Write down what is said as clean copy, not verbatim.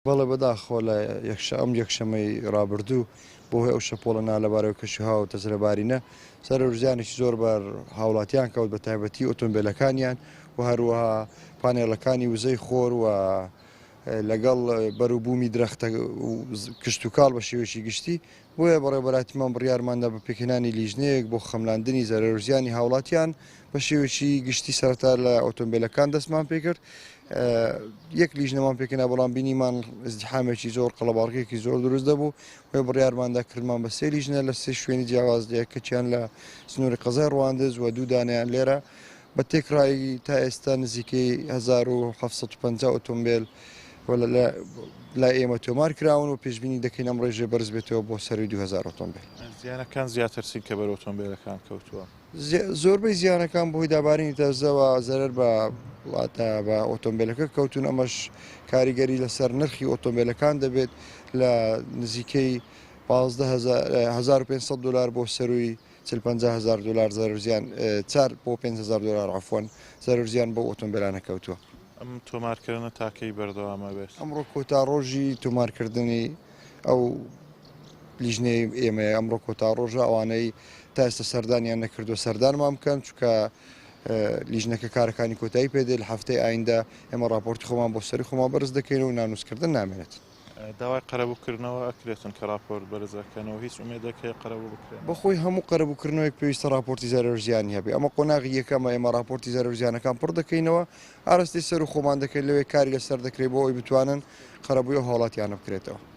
بەڵێ بەداخەوە لە ئەم یەکشەمەی ڕابردوو بەهۆی ئەو شەپۆڵە نالەبارەی کەشوهەوا و تەزرەبارینە زەرەر و زیانێکی زۆر بەر هاوڵاتیان کەوت بە تایبەتی ئۆتۆمبیلەکانیان و هەروەها پانێڵەکانی وزەی خۆر و لەگەڵ بەروبوومی درەختە کشتوکاڵ بە شێوەیەکی گشتی. بۆیە بەڕێوەبەرایەتیمان بڕیارماندا بە پێکهێنانی لیژنەیەک بۆ خەملاندنی زەرەر و زیانی هاوڵاتیان بە شێوەیەکی گشتی سەرەتا لە ئۆتۆمبیلەکان دەستمان پێکرد، یەک لیژنەمان پێکهێنا، بەڵام بینیمان ئزدیحامێکی زۆر قەڵەباڵغیەکی زۆر دروست دەبوو، بۆیە بڕیارماندا کردمان بە سێ لیژنە لە سێ شوێنی جیاواز، یەکێکیان لە سنووری قەزای ڕواندز و دوو دانەیان لێرە. بە تێکڕایی تا ئێستا نزیکەی 1750 ئۆتۆمبێل لای ئێمە تۆمار کراون و پێشبینی دەکەین ئەم ڕێژەیە بەرز بێتەوە بۆ سەروی 2000 ئۆتۆمبێل. زیانەکان زیاتر چین کە بەر ئۆتۆمبێلەکان کەوتووە؟ زۆربەی زیانەکان بەهۆی دابارینی تەزەوە زەرەر بە واتە بە ئۆتۆمبێلەکە کەوتون، ئەمەش کاریگەری لەسەر نرخی ئۆتۆمبێلەکان دەبێت لە نزیکەی 1500 دلار بۆ سەروی 40 50 هەزار دلار زەرەر زیان 4 بۆ 5 هەزار دلار عەفوەن زەرەر زیان بەو ئۆتۆمبێلانە کەوتووە. ئەم تۆمارکردنە تا کەی بەردەوام ئەبێت؟ ئەمڕۆ کۆتا ڕۆژی تۆمارکردنی ئەو لیژنەی ئێمەیە، ئەمڕۆ کۆتا ڕۆژە، ئەوانەی تا ئێستا سەردانیان نەکردووە سەردانمان بکەن، چونکە لیژنەکە کارەکانی کۆتایی پێدێت، لە هەفتەی ئایندە ئێمە ڕاپۆرتی خۆمان بۆ سەری خۆمان بەرز دەکەین و نانووسکردن نامێنێت. داوای قەرەبووکردنەوە ئەکرێتن کە ڕاپۆرت بەرز ئەکەنەوە، هیچ ئومێدێک هەیە قەرەبوو بکرێنەوە؟ بەخۆی هەموو قەرەبووکردنەوەیەک پێویستە ڕاپۆرتی زەرەر و زیانی هەبێ، ئەمە قۆناغی یەکەمە، ئێمە ڕاپۆرتی زەرەر و زیانەکان پڕ دەکەینەوە، ئاراستەی سەروو خۆمان دەکەین، لەوێ کاری لەسەر دەکرێت بۆ ئەوەی بتوانن قەرەبووی ئەو هاوڵاتیانە بکرێتەوە.